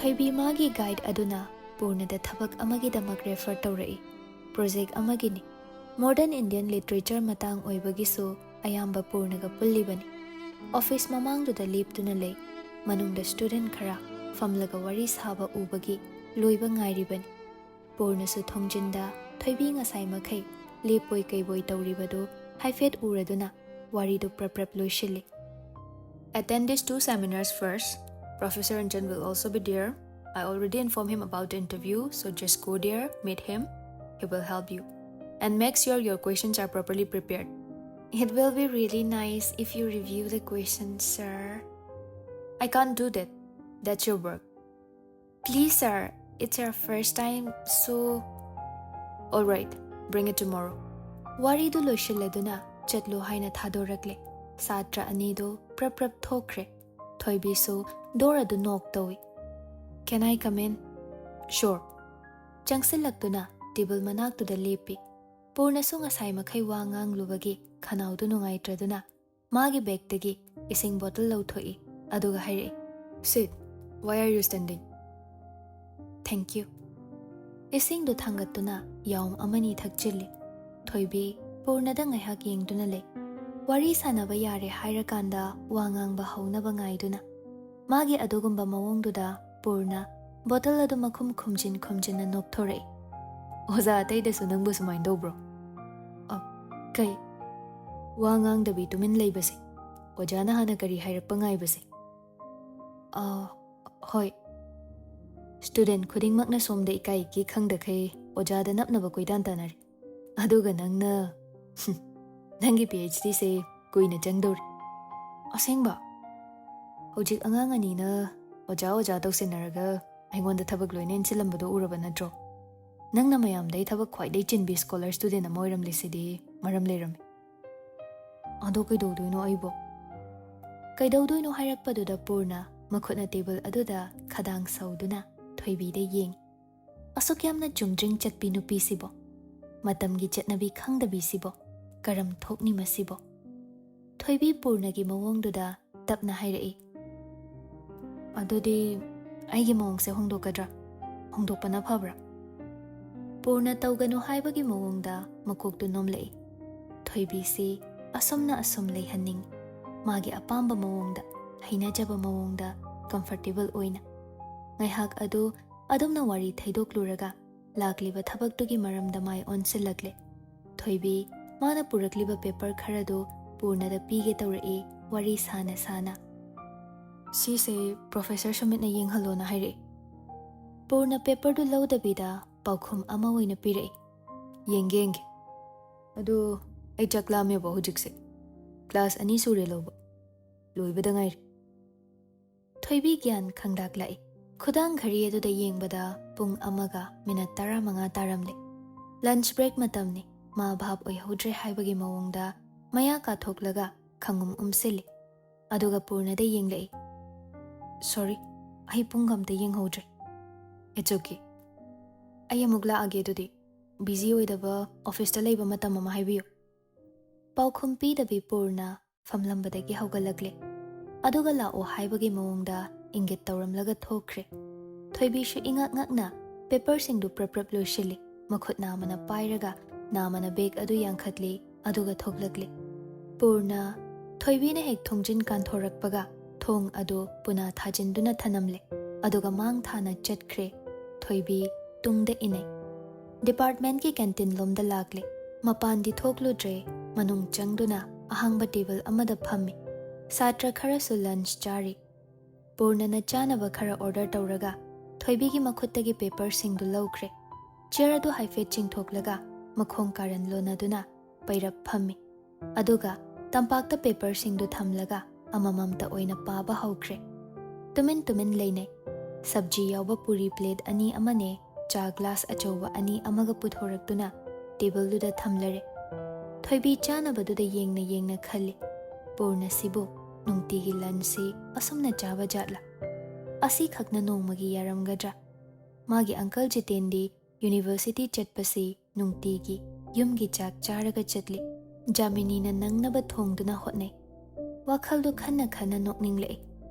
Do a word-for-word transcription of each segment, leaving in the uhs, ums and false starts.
ꯊꯣꯏꯕꯤ ꯃꯥꯒꯤ ꯒꯥꯏꯗ ꯑꯗꯨꯅ ꯄꯨꯔꯅꯗ ꯊꯕꯛ ꯑꯃꯒꯤꯗꯃꯛ ꯔꯦꯐꯔ ꯇꯧꯔꯛꯏ꯫ ꯄ꯭ꯔꯣꯖꯦꯛ ꯑꯃꯒꯤꯅꯤ꯫ ꯃꯣꯗꯔꯟ ꯏꯟꯗꯤꯌꯟ ꯂꯤꯇꯔꯦꯆꯔ ꯃꯇꯥꯡ ꯑꯣꯏꯕꯒꯤꯁꯨ ꯑꯌꯥꯝꯕ ꯄꯨꯔꯅꯒ ꯄꯨꯜꯂꯤꯕꯅꯤ꯫ ꯑꯣꯐꯤꯁ ꯃꯃꯥꯡꯗꯨꯗ ꯂꯦꯞꯇꯨꯅ ꯂꯩ꯫ ꯃꯅꯨꯡꯗ ꯁ꯭ꯇꯨꯗꯦꯟꯠ ꯈꯔ ꯐꯝꯂꯒ ꯋꯥꯔꯤ ꯁꯥꯕ ꯎꯕꯒꯤ ꯂꯣꯏꯕ ꯉꯥꯏꯔꯤꯕꯅꯤ꯫ ꯄꯨꯔꯅꯁꯨ ꯊꯣꯡꯖꯤꯟꯗ ꯊꯣꯏꯕꯤ ꯉꯁꯥꯏ ꯃꯈꯩ ꯂꯦꯞꯄꯣꯏ ꯀꯩꯕꯣꯏ ꯇꯧꯔꯤꯕꯗꯨ ꯍꯥꯏꯐꯦꯠ ꯎꯔꯗꯨꯅ ꯋꯥꯔꯤꯗꯨ ꯄ꯭ꯔꯞ ꯄ꯭ꯔꯞ ꯂꯣꯏꯁꯤꯜꯂꯤ꯫ Attend these two seminars first. Professor Anjan will also be there. I already informed him about the interview, so just go there, meet him. He will help you. And make sure your questions are properly prepared. It will be really nice if you review the questions, sir. I can't do that. That's your work. Please, sir. It's your first time, so. Alright, bring it tomorrow. ꯋꯥꯔꯤꯗꯨ ꯂꯣꯏꯁꯤꯜꯂꯗꯨꯅ ꯆꯠꯂꯣ ꯍꯥꯏꯅ ꯊꯥꯗꯣꯔꯛꯂꯦ꯫ ꯁꯥꯇ꯭ꯔ ꯑꯅꯤꯗꯨ ꯄ꯭ꯔꯞ ꯄ꯭ꯔꯞ ꯊꯣꯛꯈ꯭ꯔꯦ꯫ ꯊꯣꯏꯕꯤꯁꯨ door ꯑꯗꯨ ꯅꯣꯛ ꯇꯧꯏ꯫ Can I come in? Sure. ꯆꯪꯁꯤꯜꯂꯛꯇꯨꯅ ꯇꯦꯕꯜ ꯃꯅꯥꯛꯇꯨꯗ ꯂꯦꯞꯄꯤ꯫ ꯄꯨꯔꯅꯁꯨ ꯉꯁꯥꯏ ꯃꯈꯩ ꯋꯥ ꯉꯥꯡꯂꯨꯕꯒꯤ ꯈꯅꯥꯎꯗꯨ ꯅꯨꯡꯉꯥꯏꯇ꯭ꯔꯗꯨꯅ ꯃꯥꯒꯤ ꯕꯦꯒꯇꯒꯤ ꯏꯁꯤꯡ ꯕꯣꯇꯜ ꯂꯧꯊꯣꯛꯏ꯫ ꯑꯗꯨꯒ ꯍꯥꯏꯔꯛꯏ, Sit. Why are you standing? Thank you. ꯏꯁꯤꯡꯗꯨ ꯊꯥꯡꯒꯠꯇꯨꯅ ꯌꯥꯎꯝ ꯑꯃꯅꯤ ꯊꯛꯆꯤꯜꯂꯤ꯫ ꯊꯣꯏꯕꯤ ꯄꯨꯔꯅꯗ ꯉꯥꯏꯍꯥꯛ ꯌꯦꯡꯗꯨꯅ ꯂꯩ꯫ ꯋꯥꯔꯤ ꯁꯥꯟꯅꯕ ꯌꯥꯔꯦ ꯍꯥꯏꯔꯀꯥꯟꯗ ꯋꯥ ꯉꯥꯡꯕ ꯍꯧꯅꯕ ꯉꯥꯏꯗꯨꯅ꯫ ꯃꯥꯒꯤ ꯑꯗꯨꯒꯨꯝꯕ ꯃꯑꯣꯡꯗꯨꯗ ꯄꯨꯔꯅ ꯕꯣꯇꯜ ꯑꯗꯨ ꯃꯈꯨꯝ ꯈꯨꯝꯖꯤꯟ ꯈꯨꯝꯖꯤꯟꯅ ꯅꯣꯛꯊꯣꯔꯛꯏ꯫ ꯑꯣꯖꯥ ꯑꯇꯩꯗꯁꯨ ꯅꯪꯕꯨ ꯁꯨꯃꯥꯏꯅ ꯇꯧꯕ꯭ꯔꯣ? ꯑ, ꯀꯩ? ꯋꯥ ꯉꯥꯡꯗꯕꯤ ꯇꯨꯃꯤꯟ ꯂꯩꯕꯁꯦ꯫ ꯑꯣꯖꯥꯅ ꯍꯥꯟꯅ ꯀꯔꯤ ꯍꯥꯏꯔꯛꯄ ꯉꯥꯏꯕꯁꯦ꯫ ꯑ, ꯍꯣꯏ꯫ ꯁ꯭ꯇꯨꯗꯦꯟꯠ ꯈꯨꯗꯤꯡꯃꯛꯅ ꯁꯣꯝꯗ ꯏꯀꯥꯏ ꯏꯀꯤ ꯈꯪꯗꯈꯩ ꯑꯣꯖꯥꯗ ꯅꯞꯅꯕ ꯀꯣꯏꯇꯥꯟ ꯇꯥꯟꯅꯔꯤ꯫ ꯑꯗꯨꯒ ꯅꯪꯅ, ꯅꯪꯒꯤ ꯄꯤ ꯑꯩꯆ ꯗꯤꯁꯦ ꯀꯨꯏꯅ ꯆꯪꯗꯧꯔꯤ꯫ ꯑꯁꯦꯡꯕ? ꯍꯧꯖꯤꯛ ꯑꯉꯥꯡ ꯑꯅꯤꯅ ꯑꯣꯖꯥ ꯑꯣꯖꯥ ꯇꯧꯁꯤꯟꯅꯔꯒ ꯑꯩꯉꯣꯟꯗ ꯊꯕꯛ ꯂꯣꯏꯅ ꯏꯟꯁꯤꯜꯂꯝꯕꯗꯣ ꯎꯔꯕ ꯅꯠꯇ꯭ꯔꯣ? ꯅꯪꯅ ꯃꯌꯥꯝꯗꯩ ꯊꯕꯛ ꯈ꯭ꯋꯥꯏꯗꯩ ꯆꯤꯟꯕꯤ ꯁ꯭ꯀꯣꯂꯔ ꯁ꯭ꯇꯨꯗꯦꯟꯠ ꯑꯃ ꯑꯣꯏꯔꯝꯂꯤꯁꯤꯗꯤ ꯃꯔꯝ ꯂꯩꯔꯝꯃꯤ꯫ ꯑꯗꯣ ꯀꯩꯗꯧꯗꯣꯏꯅꯣ ꯑꯩꯕꯣ? ꯀꯩꯗꯧꯗꯣꯏꯅꯣ ꯍꯥꯏꯔꯛꯄꯗꯨꯗ ꯄꯨꯔꯅ ꯃꯈꯨꯠꯅ ꯇꯦꯕꯜ ꯑꯗꯨꯗ ꯈꯗꯥꯡ ꯁꯧꯗꯨꯅ ꯊꯣꯏꯕꯤꯗ ꯌꯦꯡꯉꯤ꯫ ꯑꯁꯨꯛ ꯌꯥꯝꯅ ꯆꯨꯝꯗ꯭ꯔꯤꯡ ꯆꯠꯄꯤ ꯅꯨꯄꯤꯁꯤꯕꯣ? ꯃꯇꯝꯒꯤ ꯆꯠꯅꯕꯤ ꯈꯪꯗꯕꯤꯁꯤꯕꯣ? ꯀꯔꯝ ꯊꯣꯛꯅꯤ ꯃꯁꯤꯕꯣ? ꯊꯣꯏꯕꯤ ꯄꯨꯔꯅꯒꯤ ꯃꯑꯣꯡꯗꯨꯗ ꯇꯞꯅ ꯍꯥꯏꯔꯛꯏ, ꯑꯗꯨꯗꯤ ꯑꯩꯒꯤ ꯃꯑꯣꯡꯁꯦ ꯍꯣꯡꯗꯣꯛꯀꯗ꯭ꯔꯥ? ꯍꯣꯡꯗꯣꯛꯄꯅ ꯐꯕ꯭ꯔꯥ? ꯄꯨꯔꯅ ꯇꯧꯒꯅꯨ ꯍꯥꯏꯕꯒꯤ ꯃꯑꯣꯡꯗ ꯃꯀꯣꯛꯇꯨ ꯅꯣꯝꯂꯛꯏ꯫ ꯊꯣꯏꯕꯤꯁꯤ ꯑꯁꯨꯝꯅ ꯑꯁꯨꯝ ꯂꯩꯍꯟꯅꯤꯡꯏ꯫ ꯃꯥꯒꯤ ꯑꯄꯥꯝꯕ ꯃꯑꯣꯡꯗ, ꯍꯩꯅꯖꯕ ꯃꯑꯣꯡꯗ, ꯀꯝꯐꯔꯇꯦꯕꯜ ꯑꯣꯏꯅ꯫ ꯉꯥꯏꯍꯥꯛ ꯑꯗꯨ ꯑꯗꯨꯝꯅ ꯋꯥꯔꯤ ꯊꯩꯗꯣꯛꯂꯨꯔꯒ ꯂꯥꯛꯂꯤꯕ ꯊꯕꯛꯇꯨꯒꯤ ꯃꯔꯝꯗ ꯃꯥꯏ ꯑꯣꯟꯁꯤꯜꯂꯛꯂꯦ꯫ ꯊꯣꯏꯕꯤ, ꯃꯥꯅ ꯄꯨꯔꯛꯂꯤꯕ ꯄꯦꯄꯔ ꯈꯔꯗꯨ ꯄꯨꯔꯅꯗ ꯄꯤꯒꯦ ꯇꯧꯔꯛꯏ, ꯋꯥꯔꯤ ꯁꯥꯅ ꯁꯥꯅ꯫ "ꯁꯤꯁꯦ ꯄ꯭ꯔꯣꯐꯦꯁꯔ ꯁꯨꯃꯤꯠꯅ ꯌꯦꯡꯍꯜꯂꯣꯅ ꯍꯥꯏꯔꯛꯏ"꯫ ꯄꯨꯔꯅ ꯄꯦꯄꯔꯗꯨ ꯂꯧꯗꯕꯤꯗ ꯄꯥꯎꯈꯨꯝ ꯑꯃ ꯑꯣꯏꯅ ꯄꯤꯔꯛꯏ꯫ "ꯌꯦꯡꯒꯦ, ꯌꯦꯡꯒꯦ꯫ ꯑꯗꯨ ꯑꯩ ꯆꯥꯛ ꯂꯥꯝꯃꯦꯕ ꯍꯧꯖꯤꯛꯁꯦ꯫ ꯀ꯭ꯂꯥꯁ ꯑꯅꯤ ꯁꯨꯔꯦ ꯂꯧꯕ꯫ ꯂꯣꯏꯕꯗ ꯉꯥꯏꯔꯤ"꯫ ꯊꯣꯏꯕꯤ ꯒ꯭ꯌꯥꯟ ꯈꯪꯂꯥꯛꯂꯛꯏ꯫ ꯈꯨꯗꯥꯡ ꯘꯔꯤ ꯑꯗꯨꯗ ꯌꯦꯡꯕꯗ ꯄꯨꯡ ꯑꯃꯒ ꯃꯤꯅꯠ ꯇꯔꯥꯃꯉꯥ ꯇꯥꯔꯝꯂꯦ꯫ ꯂꯟꯆ ꯕ꯭ꯔꯦꯛ ꯃꯇꯝꯅꯤ꯫ ꯃꯥ ꯚꯥꯞ ꯑꯣꯏꯍꯧꯗ꯭ꯔꯦ ꯍꯥꯏꯕꯒꯤ ꯃꯑꯣꯡꯗ ꯃꯌꯥ ꯀꯥꯊꯣꯛꯂꯒ ꯈꯪꯎꯝ ꯎꯝꯁꯤꯜꯂꯤ꯫ ꯑꯗꯨꯒ ꯄꯨꯔꯅꯗ ꯌꯦꯡꯂꯛꯏ꯫ "ꯁꯣꯔꯤ, ꯑꯩ ꯄꯨꯡꯒ ꯑꯝꯇ ꯌꯦꯡꯍꯧꯗ꯭ꯔꯦ"꯫ "It's okay. ꯑꯩ ꯑꯃꯨꯛ ꯂꯥꯛꯑꯒꯦ ꯑꯗꯨꯗꯤ꯫ ꯕꯤꯖꯤ ꯑꯣꯏꯗꯕ ꯑꯣꯐꯤꯁꯇ ꯂꯩꯕ ꯃꯇꯝ ꯑꯃ ꯍꯥꯏꯕꯤꯌꯨ"꯫ ꯄꯥꯎꯈꯨꯝ ꯄꯤꯗꯕꯤ ꯄꯨꯔꯅ ꯐꯝꯂꯝꯕꯗꯒꯤ ꯍꯧꯒꯠꯂꯛꯂꯦ꯫ ꯑꯗꯨꯒ ꯂꯥꯛꯑꯣ ꯍꯥꯏꯕꯒꯤ ꯃꯑꯣꯡꯗ ꯏꯪꯒꯤꯠ ꯇꯧꯔꯝꯂꯒ ꯊꯣꯛꯈ꯭ꯔꯦ꯫ ꯊꯣꯏꯕꯤꯁꯨ ꯏꯉꯛ ꯉꯛꯅ ꯄꯦꯄꯔꯁꯤꯡꯗꯨ ꯄ꯭ꯔꯞ ꯄ꯭ꯔꯞ ꯂꯣꯏꯁꯤꯜꯂꯤ꯫ ꯃꯈꯨꯠ ꯅꯥꯝꯃꯅ ꯄꯥꯏꯔꯒ ꯅꯥꯝꯃꯅ ꯕꯦꯒ ꯑꯗꯨ ꯌꯥꯡꯈꯠꯂꯤ, ꯑꯗꯨꯒ ꯊꯣꯛꯂꯛꯂꯤ꯫ ꯄꯨꯔꯅ ꯊꯣꯏꯕꯤꯅ ꯍꯦꯛ ꯊꯣꯡꯖꯤꯟ ꯀꯥꯟꯊꯣꯔꯛꯄꯒ ꯊꯣꯡ ꯑꯗꯨ ꯄꯨꯅꯥ ꯊꯥꯖꯤꯟꯗꯨꯅ ꯊꯅꯝꯂꯦ, ꯑꯗꯨꯒ ꯃꯥꯡ ꯊꯥꯅ ꯆꯠꯈ꯭ꯔꯦ꯫ ꯊꯣꯏꯕꯤ ꯇꯨꯡꯗ ꯏꯅꯩ꯫ ꯗꯤꯄꯥꯔꯠꯃꯦꯟꯠꯀꯤ ꯀꯦꯟꯇꯤꯟ ꯂꯣꯝꯗ ꯂꯥꯛꯂꯦ꯫ ꯃꯄꯥꯟꯗꯤ ꯊꯣꯛꯂꯨꯗ꯭ꯔꯦ, ꯃꯅꯨꯡ ꯆꯪꯗꯨꯅ ꯑꯍꯥꯡꯕ ꯇꯦꯕꯜ ꯑꯃꯗ ꯐꯝꯃꯤ꯫ ꯁꯥꯇ꯭ꯔ ꯈꯔꯁꯨ ꯂꯟꯆ ꯆꯥꯔꯤ꯫ ꯄꯨꯔꯅꯅ ꯆꯥꯅꯕ ꯈꯔ ꯑꯣꯔꯗꯔ ꯇꯧꯔꯒ ꯊꯣꯏꯕꯤꯒꯤ ꯃꯈꯨꯠꯇꯒꯤ ꯄꯦꯄꯔꯁꯤꯡꯗꯨ ꯂꯧꯈ꯭ꯔꯦ꯫ ꯆꯤꯌꯔ ꯑꯗꯨ ꯍꯥꯏꯐꯦꯠ ꯆꯤꯡꯊꯣꯛꯂꯒ ꯃꯈꯣꯡ ꯀꯥꯔꯟ ꯂꯣꯟꯅꯗꯨꯅ ꯄꯩꯔꯞ ꯐꯝꯃꯤ꯫ ꯑꯗꯨꯒ ꯇꯝꯄꯥꯛꯇ ꯄꯦꯄꯔꯁꯤꯡꯗꯨ ꯊꯝꯂꯒ ꯑꯃꯃꯝꯇ ꯑꯣꯏꯅ ꯄꯥꯕ ꯍꯧꯈ꯭ꯔꯦ꯫ ꯇꯨꯃꯤꯟ ꯇꯨꯃꯤꯟ ꯂꯩꯅꯩ꯫ ꯁꯕꯖꯤ ꯌꯥꯎꯕ ꯄꯨꯔꯤ ꯄ꯭ꯂꯦꯠ ꯑꯅꯤ ꯑꯃꯅꯦ, ꯆꯥ ꯒ꯭ꯂꯥꯁ ꯑꯆꯧꯕ ꯑꯅꯤ ꯑꯃꯒ ꯄꯨꯊꯣꯔꯛꯇꯨꯅ ꯇꯦꯕꯜꯗꯨꯗ ꯊꯝꯂꯔꯦ꯫ ꯊꯣꯏꯕꯤ ꯆꯥꯅꯕꯗꯨꯗ ꯌꯦꯡꯅ ꯌꯦꯡꯅ ꯈꯜꯂꯤ, "ꯄꯨꯔꯅꯁꯤꯕꯨ ꯅꯨꯡꯇꯤꯒꯤ ꯂꯟꯆꯁꯤ ꯑꯁꯨꯝꯅ ꯆꯥꯕ ꯖꯥꯠꯂꯥ? ꯑꯁꯤꯈꯛꯅ ꯅꯣꯡꯃꯒꯤ ꯌꯥꯔꯝꯒꯗ꯭ꯔꯥ?" ꯃꯥꯒꯤ ꯑꯪꯀꯜ ꯖꯤꯇꯦꯟꯗꯤ ꯌꯨꯅꯤꯚꯔꯁꯤꯇꯤ ꯆꯠꯄꯁꯤ ꯅꯨꯡꯇꯤꯒꯤ ꯌꯨꯝꯒꯤ ꯆꯥꯛ ꯆꯥꯔꯒ ꯆꯠꯂꯤ꯫ ꯖꯥꯃꯤꯅꯤꯅ ꯅꯪꯅꯕ ꯊꯣꯡꯗꯨꯅ ꯍꯣꯠꯅꯩ꯫ ꯋꯥꯈꯜꯗꯨ ꯈꯟꯅ ꯈꯟꯅ ꯅꯣꯛꯅꯤꯡꯂꯛꯏ꯫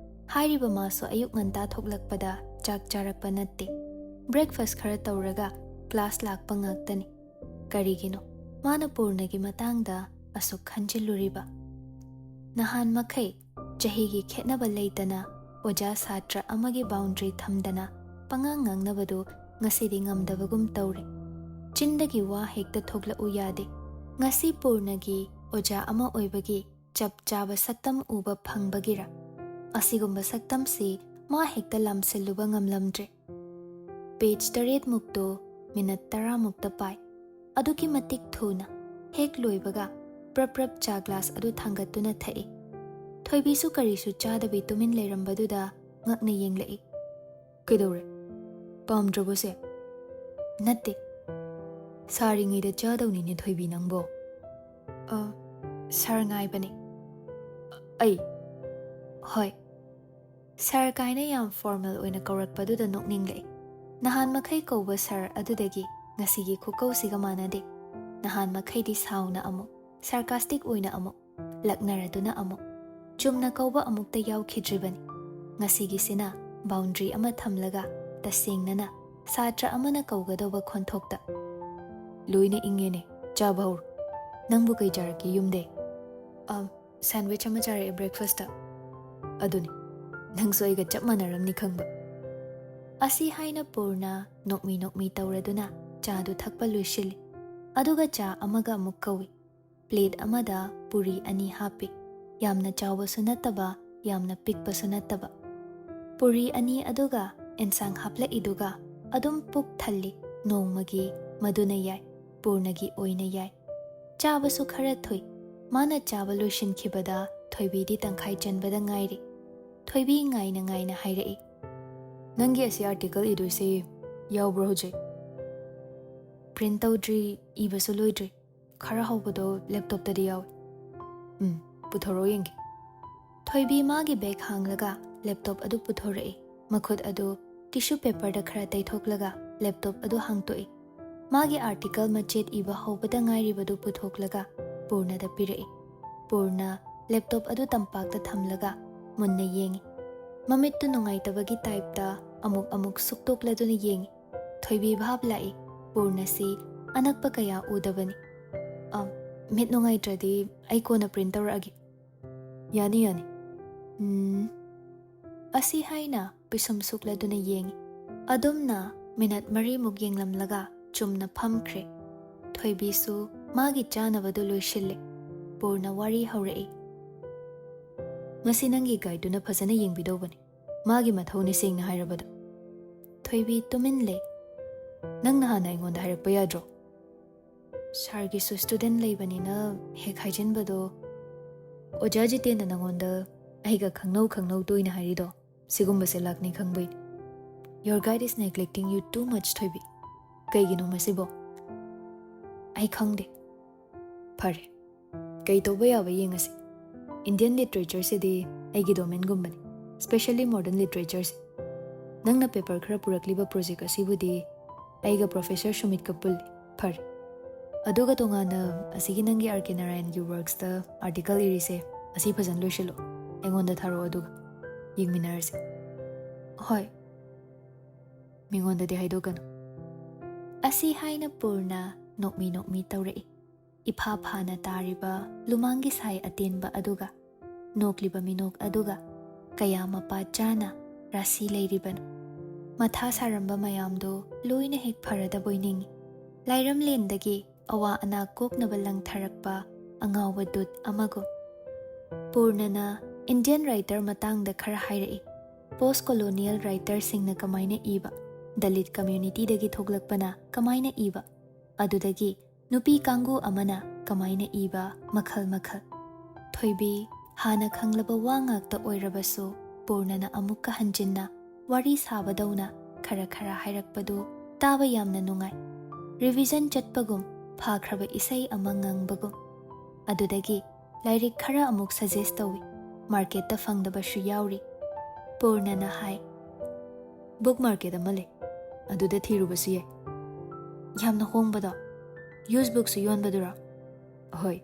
ꯍꯥꯏꯔꯤꯕ ꯃꯥꯁꯨ ꯑꯌꯨꯛ ꯉꯟꯇꯥ ꯊꯣꯛꯂꯛꯄꯗ ꯆꯥꯛ ꯆꯥꯔꯛꯄ ꯅꯠꯇꯦ꯫ ꯕ꯭ꯔꯦꯛꯐꯥꯁ ꯈꯔ ꯇꯧꯔꯒ ꯀ꯭ꯂꯥꯁ ꯂꯥꯛꯄ ꯉꯥꯛꯇꯅꯤ꯫ ꯀꯔꯤꯒꯤꯅꯣ ꯃꯥꯅ ꯄꯨꯔꯅꯒꯤ ꯃꯇꯥꯡꯗ ꯑꯁꯨꯛ ꯈꯟꯖꯤꯜꯂꯨꯔꯤꯕ? ꯅꯍꯥꯟ ꯃꯈꯩ ꯆꯍꯤꯒꯤ ꯈꯦꯠꯅꯕ ꯂꯩꯇꯅ ꯑꯣꯖꯥ ꯁꯥꯇ꯭ꯔ ꯑꯃꯒꯤ ꯕꯥꯎꯟꯗ꯭ꯔꯤ ꯊꯝꯗꯅ ꯄꯉꯥꯡ ꯉꯥꯡꯅꯕꯗꯨ ꯉꯁꯤꯗꯤ ꯉꯝꯗꯕꯒꯨꯝ ꯇꯧꯔꯦ꯫ ꯆꯤꯟꯗꯒꯤ ꯋꯥ ꯍꯦꯛꯇ ꯊꯣꯛꯂꯛꯎ ꯌꯥꯗꯦ꯫ ꯉꯁꯤ ꯄꯨꯔꯅꯒꯤ ꯑꯣꯖꯥ ꯑꯃ ꯑꯣꯏꯕꯒꯤ ꯆꯞ ꯆꯥꯕ ꯁꯛꯇꯝ ꯎꯕ ꯐꯪꯕꯒꯤꯔ? ꯑꯁꯤꯒꯨꯝꯕ ꯁꯛꯇꯝꯁꯤ ꯃꯥ ꯍꯦꯛꯇ ꯂꯥꯝꯁꯤꯜꯂꯨꯕ ꯉꯝꯂꯝꯗ꯭ꯔꯦ꯫ ꯄꯦꯖ ꯇꯔꯦꯠꯃꯨꯛꯇꯨ ꯃꯤꯅꯠ ꯇꯔꯥꯃꯨꯛꯇ ꯄꯥꯏ꯫ ꯑꯗꯨꯛꯀꯤ ꯃꯇꯤꯛ ꯊꯨꯅ꯫ ꯍꯦꯛ ꯂꯣꯏꯕꯒ ꯄ꯭ꯔꯞ ꯄ꯭ꯔꯞ ꯆꯥ ꯒ꯭ꯂꯥꯁ ꯑꯗꯨ ꯊꯥꯡꯒꯠꯇꯨꯅ ꯊꯛꯏ꯫ ꯊꯣꯏꯕꯤꯁꯨ ꯀꯔꯤꯁꯨ ꯆꯥꯗꯕꯤ ꯇꯨꯃꯤꯟ ꯂꯩꯔꯝꯕꯗꯨꯗ ꯉꯛꯅ ꯌꯦꯡꯂꯛꯏ꯫ "ꯀꯩꯗꯧꯔꯦ? ꯄꯥꯝꯗ꯭ꯔꯕꯣ ꯁꯦ?" "ꯅꯠꯇꯦ꯫ ꯁꯥꯔꯤꯉꯩꯗ ꯆꯥꯗꯧꯅꯤꯅꯦ ꯊꯣꯏꯕꯤ ꯅꯪꯕꯣ꯫" "ꯑ, ꯁꯥꯔ ꯉꯥꯏꯕꯅꯦ꯫" "ꯑꯩ?" "ꯍꯣꯏ꯫" ꯁꯥꯔ ꯀꯥꯏꯅ ꯌꯥꯝ ꯐꯣꯔꯃꯦꯜ ꯑꯣꯏꯅ ꯀꯧꯔꯛꯄꯗꯨꯗ ꯅꯣꯛꯅꯤꯡꯂꯛꯏ꯫ ꯅꯍꯥꯟ ꯃꯈꯩ ꯀꯧꯕ ꯁꯥꯔ ꯑꯗꯨꯗꯒꯤ ꯉꯁꯤꯒꯤ ꯈꯨꯀꯧꯁꯤꯒ ꯃꯥꯟꯅꯗꯦ꯫ ꯅꯍꯥꯟ ꯃꯈꯩꯗꯤ ꯁꯥꯎꯅ ꯑꯃꯨꯛ, ꯁꯥꯔꯀꯥꯁꯇꯤꯛ ꯑꯣꯏꯅ ꯑꯃꯨꯛ, ꯂꯛꯅꯔꯗꯨꯅ ꯑꯃꯨꯛ꯫ ꯆꯨꯝꯅ ꯀꯧꯕ ꯑꯃꯨꯛꯇ ꯌꯥꯎꯈꯤꯗ꯭ꯔꯤꯕꯅꯤ꯫ ꯉꯁꯤꯒꯤꯁꯤꯅ ꯕꯥꯎꯟꯗ꯭ꯔꯤ ꯑꯃ ꯊꯝꯂꯒ ꯇꯁꯦꯡꯅꯅ ꯁꯥꯇ꯭ꯔ ꯑꯃꯅ ꯀꯧꯒꯗꯧꯕ ꯈꯣꯟꯊꯣꯛꯇ꯫ "ꯂꯣꯏꯅ ꯏꯪꯉꯦꯅꯦ, ꯆꯥꯕ ꯍꯧꯔꯣ꯫ ꯅꯪꯕꯨ ꯀꯩ ꯆꯥꯔꯛꯀꯦ ꯌꯨꯝꯗꯩ?" "ꯑ, ꯁꯦꯟꯗꯋꯤꯆ ꯑꯃ ꯆꯥꯔꯛꯑꯦ ꯕ꯭ꯔꯦꯛꯐꯥꯁꯇ꯫" "ꯑꯗꯨꯅꯤ, ꯅꯪꯁꯨ ꯑꯩꯒ ꯆꯞ ꯃꯥꯟꯅꯔꯝꯅꯤ ꯈꯪꯕ꯫" ꯑꯁꯤ ꯍꯥꯏꯅ ꯄꯨꯔꯅ ꯅꯣꯛꯃꯤ ꯅꯣꯛꯃꯤ ꯇꯧꯔꯗꯨꯅ ꯆꯥꯗꯨ ꯊꯛꯄ ꯂꯣꯏꯁꯤꯜꯂꯤ꯫ ꯑꯗꯨꯒ ꯆꯥ ꯑꯃꯒ ꯑꯃꯨꯛ ꯀꯧꯏ꯫ ꯄ꯭ꯂꯦꯠ ꯑꯃꯗ ꯄꯨꯔꯤ ꯑꯅꯤ ꯍꯥꯞꯄꯤ꯫ ꯌꯥꯝꯅ ꯆꯥꯎꯕꯁꯨ ꯅꯠꯇꯕ, ꯌꯥꯝꯅ ꯄꯤꯛꯄꯁꯨ ꯅꯠꯇꯕ꯫ ꯄꯨꯔꯤ ꯑꯅꯤ ꯑꯗꯨꯒ ꯑꯦꯟꯁꯥꯡ ꯍꯥꯞꯂꯛꯏꯗꯨꯒ ꯑꯗꯨꯝ ꯄꯨꯛ ꯊꯜꯂꯤ꯫ ꯅꯣꯡꯃꯒꯤ ꯃꯗꯨꯅ ꯌꯥꯏ, ꯄꯨꯔꯅꯒꯤ ꯑꯣꯏꯅ ꯌꯥꯏ꯫ ꯆꯥꯕꯁꯨ ꯈꯔ ꯊꯨꯏ꯫ ꯃꯥꯅ ꯆꯥꯕ ꯂꯣꯏꯁꯤꯟꯈꯤꯕꯗ ꯊꯣꯏꯕꯤꯗꯤ ꯇꯪꯈꯥꯏ ꯆꯟꯕꯗ ꯉꯥꯏꯔꯤ꯫ ꯊꯣꯏꯕꯤ ꯉꯥꯏꯅ ꯉꯥꯏꯅ ꯍꯥꯏꯔꯛꯏ꯫ "ꯅꯪꯒꯤ ꯑꯁꯤ ꯑꯥꯔꯇꯤꯀꯜ ꯏꯗꯣꯏꯁꯦ ꯌꯥꯎꯕ꯭ꯔꯣ ꯍꯧꯖꯤꯛ?" "ꯄ꯭ꯔꯤꯟ ꯇꯧꯗ꯭ꯔꯤ, ꯏꯕꯁꯨ ꯂꯣꯏꯗ꯭ꯔꯤ꯫ ꯈꯔ ꯍꯧꯕꯗꯣ ꯂꯦꯞꯇꯣꯞꯇꯗꯤ ꯌꯥꯎꯏ꯫" "ꯎꯝ, ꯄꯨꯊꯣꯔꯛꯑꯣ ꯌꯦꯡꯒꯦ꯫" ꯊꯣꯏꯕꯤ ꯃꯥꯒꯤ ꯕꯦꯒ ꯍꯥꯡꯂꯒ ꯂꯦꯞꯇꯣꯞ ꯑꯗꯨ ꯄꯨꯊꯣꯔꯛꯏ꯫ ꯃꯈꯨꯠ ꯑꯗꯨ ꯇꯤꯁꯨ ꯄꯦꯄꯔꯗ ꯈꯔ ꯇꯩꯊꯣꯛꯂꯒ ꯂꯦꯞꯇꯣꯞ ꯑꯗꯨ ꯍꯥꯡꯇꯣꯛꯏ꯫ ꯃꯥꯒꯤ ꯑꯥꯔꯇꯤꯀꯜ ꯃꯆꯦꯠ ꯏꯕ ꯍꯧꯕꯗ ꯉꯥꯏꯔꯤꯕꯗꯨ ꯄꯨꯊꯣꯛꯂꯒ ꯄꯨꯔꯅꯗ ꯄꯤꯔꯛꯏ꯫ ꯄꯨꯔꯅ ꯂꯦꯞꯇꯣꯞ ꯑꯗꯨ ꯇꯝꯄꯥꯛꯇ ꯊꯝꯂꯒ ꯃꯨꯟꯅ ꯌꯦꯡꯏ꯫ ꯃꯃꯤꯠꯇꯨ ꯅꯨꯡꯉꯥꯏꯇꯕꯒꯤ ꯇꯥꯏꯞꯇ ꯑꯃꯨꯛ ꯑꯃꯨꯛ ꯁꯨꯛꯇꯣꯛꯂꯗꯨꯅ ꯌꯦꯡꯏ꯫ ꯊꯣꯏꯕꯤ ꯚꯥꯞ ꯂꯥꯛꯏ, ꯄꯨꯔꯅꯁꯤ ꯑꯅꯛꯄ ꯀꯌꯥ ꯎꯗꯕꯅꯤ꯫ "ꯑ, ꯃꯤꯠ ꯅꯨꯡꯉꯥꯏꯇ꯭ꯔꯗꯤ ꯑꯩ ꯀꯣꯟꯅ ꯄ꯭ꯔꯤꯟ ꯇꯧꯔꯛꯑꯒꯦ"꯫ "ꯌꯥꯅꯤ, ꯌꯥꯅꯤ"꯫ "ꯎꯝ"꯫ ꯑꯁꯤ ꯍꯥꯏꯅ ꯄꯤꯁꯨꯝ ꯁꯨꯛꯂꯗꯨꯅ ꯌꯦꯡꯏ꯫ ꯑꯗꯨꯝꯅ ꯃꯤꯅꯠ ꯃꯔꯤꯃꯨꯛ ꯌꯦꯡꯂꯝꯂꯒ ꯆꯨꯝꯅ ꯐꯝꯈ꯭ꯔꯦ꯫ ꯊꯣꯏꯕꯤꯁꯨ ꯃꯥꯒꯤ ꯆꯥꯅꯕꯗꯨ ꯂꯣꯏꯁꯤꯜꯂꯦ꯫ ꯄꯨꯔꯅ ꯋꯥꯔꯤ ꯍꯧꯔꯛꯏ꯫ "ꯃꯁꯤ ꯅꯪꯒꯤ ꯒꯥꯏꯗꯇꯨꯅ ꯐꯖꯅ ꯌꯦꯡꯕꯤꯗꯧꯕꯅꯤ꯫ ꯃꯥꯒꯤ ꯃꯊꯧꯅꯤ, ꯁꯦꯡꯅ ꯍꯥꯏꯔꯕꯗ"꯫ ꯊꯣꯏꯕꯤ ꯇꯨꯃꯤꯟ ꯂꯩ꯫ "ꯅꯪꯅ ꯍꯥꯟꯅ ꯑꯩꯉꯣꯟꯗ ꯍꯥꯏꯔꯛꯄ ꯌꯥꯗ꯭ꯔꯣ?" "ꯁꯥꯔꯒꯤꯁꯨ ꯁ꯭ꯇꯨꯗꯦꯟ ꯂꯩꯕꯅꯤꯅ ꯍꯦꯛ ꯍꯥꯏꯖꯤꯟꯕꯗꯣ"꯫ "ꯑꯣꯖꯥ ꯖꯤꯇꯦꯟꯅ ꯅꯪꯉꯣꯟꯗ ꯑꯩꯒ ꯈꯪꯅꯧ ꯈꯪꯅꯧ ꯇꯣꯏꯅ ꯍꯥꯏꯔꯤꯗꯣ ꯁꯤꯒꯨꯝꯕꯁꯦ ꯂꯥꯛꯅꯤ ꯈꯪꯕꯩꯅꯤ"꯫ "Your guide is neglecting you too much, ꯊꯣꯏꯕꯤ"꯫ "ꯀꯩꯒꯤꯅꯣ ꯃꯁꯤꯕꯣ?" "ꯑꯩ ꯈꯪꯗꯦ"꯫ "ꯐꯔꯦ, ꯀꯩ ꯇꯧꯕ ꯌꯥꯕ ꯌꯦꯡꯉꯁꯤ꯫ ꯏꯟꯗꯤꯌꯟ ꯂꯤꯇꯔꯦꯆꯔꯁꯤꯗꯤ ꯑꯩꯒꯤ ꯗꯣꯃꯦꯟꯒꯨꯝꯕꯅꯤ, ꯁ꯭ꯄꯦꯁꯦꯜꯂꯤ ꯃꯣꯗꯔꯟ ꯂꯤꯇꯔꯦꯆꯔꯁꯦ꯫ ꯅꯪꯅ ꯄꯦꯄꯔ ꯈꯔ ꯄꯨꯔꯛꯂꯤꯕ ꯄ꯭ꯔꯣꯖꯦꯛ ꯑꯁꯤꯕꯨꯗꯤ ꯑꯩꯒ ꯄ꯭ꯔꯣꯐꯦꯁꯔ ꯁꯨꯃꯤꯠꯀ ꯄꯨꯜꯂꯤ꯫ ꯐꯔꯦ, ꯑꯗꯨꯒ ꯇꯣꯉꯥꯟꯅ ꯑꯁꯤꯒꯤ ꯅꯪꯒꯤ ꯑꯥꯔ ꯀꯦ ꯅꯥꯔꯥꯌꯟꯒꯤ ꯋꯥꯔꯛꯁꯇ ꯑꯥꯔꯇꯤꯀꯜ ꯏꯔꯤꯁꯦ, ꯑꯁꯤ ꯐꯖꯅ ꯂꯣꯏꯁꯤꯜꯂꯣ, ꯑꯩꯉꯣꯟꯗ ꯊꯥꯔꯛꯑꯣ, ꯑꯗꯨꯒ ꯌꯦꯡꯃꯤꯟꯅꯔꯁꯦ"꯫ "ꯍꯣꯏ, ꯃꯤꯉꯣꯟꯗꯗꯤ ꯍꯥꯏꯗꯣꯛꯀꯅꯨ"꯫ ꯑꯁꯤ ꯍꯥꯏꯅ ꯄꯨꯔꯅ ꯅꯣꯛꯃꯤ ꯅꯣꯛꯃꯤ ꯇꯧꯔꯛꯏ꯫ ꯏꯐꯥ ꯐꯥꯅ ꯇꯥꯔꯤꯕ ꯂꯨꯃꯥꯡꯒꯤ ꯁꯥꯏ ꯑꯇꯦꯟꯕ ꯑꯗꯨꯒ ꯅꯣꯛꯂꯤꯕ ꯃꯤꯅꯣꯛ ꯑꯗꯨꯒ ꯀꯌꯥ ꯃꯄꯥ ꯆꯥꯅ ꯔꯥꯁꯤ ꯂꯩꯔꯤꯕꯅꯣ꯫ ꯃꯊꯥ ꯁꯥꯔꯝꯕ ꯃꯌꯥꯝꯗꯨ ꯂꯣꯏꯅ ꯍꯦꯛ ꯐꯔꯗꯕꯣꯏ ꯅꯤꯡꯏ꯫ ꯂꯥꯏꯔꯝꯂꯦꯟꯗꯒꯤ ꯑꯋꯥ ꯑꯅꯥ ꯀꯣꯛꯅꯕ ꯂꯪꯊꯔꯛꯄ ꯑꯉꯥꯎꯕ ꯗꯨꯠ ꯑꯃꯒꯨꯝ꯫ ꯄꯨꯔꯅꯅ ꯏꯟꯗꯤꯌꯟ ꯔꯥꯏꯇꯔ ꯃꯇꯥꯡꯗ ꯈꯔ ꯍꯥꯏꯔꯛꯏ꯫ ꯄꯣꯁ ꯀꯣꯂꯣꯅꯤꯌꯦꯜ ꯔꯥꯏꯇꯔꯁꯤꯡꯅ ꯀꯃꯥꯏꯅ ꯏꯕ, ꯗꯂꯤꯠ ꯀꯝꯃ꯭ꯌꯨꯅꯤꯇꯤꯗꯒꯤ ꯊꯣꯛꯂꯛꯄꯅ ꯀꯃꯥꯏꯅ ꯏꯕ, ꯑꯗꯨꯗꯒꯤ ꯅꯨꯄꯤ ꯀꯥꯡꯕꯨ ꯑꯃꯅ ꯀꯃꯥꯏꯅ ꯏꯕ, ꯃꯈꯜ ꯃꯈꯜ꯫ ꯊꯣꯏꯕꯤ ꯍꯥꯟꯅ ꯈꯪꯂꯕ ꯋꯥ ꯉꯥꯛꯇ ꯑꯣꯏꯔꯕꯁꯨ, ꯄꯨꯔꯅꯅ ꯑꯃꯨꯛꯀ ꯍꯟꯖꯤꯟꯅ ꯋꯥꯔꯤ ꯁꯥꯕꯗꯧꯅ ꯈꯔ ꯈꯔ ꯍꯥꯏꯔꯛꯄꯗꯨ ꯇꯥꯕ ꯌꯥꯝꯅ ꯅꯨꯡꯉꯥꯏ꯫ ꯔꯤꯚꯤꯖꯟ ꯆꯠꯄꯒꯨꯝ, ꯐꯥꯈ꯭ꯔꯕ ꯏꯁꯩ ꯑꯃ ꯉꯪꯕꯒꯨꯝ꯫ ꯑꯗꯨꯗꯒꯤ ꯂꯥꯏꯔꯤꯛ ꯈꯔ ꯑꯃꯨꯛ ꯁꯖꯦꯁ ꯇꯧꯏ꯫ ꯃꯥꯔꯀꯦꯠꯇ ꯐꯪꯗꯕꯁꯨ ꯌꯥꯎꯔꯤ꯫ ꯄꯨꯔꯅꯅ ꯍꯥꯏ, "ꯕꯨꯛ ꯃꯥꯔꯀꯦꯠ ꯑꯃ ꯂꯩ, ꯑꯗꯨꯗ ꯊꯤꯔꯨꯕꯁꯨ ꯌꯥꯏ"꯫ "ꯌꯥꯝꯅ ꯍꯣꯡꯕꯗꯣ?" "ꯌꯨꯁ ꯕꯨꯛꯁꯨ ꯌꯣꯟꯕꯗꯨꯔꯣ?" "ꯍꯣꯏ"꯫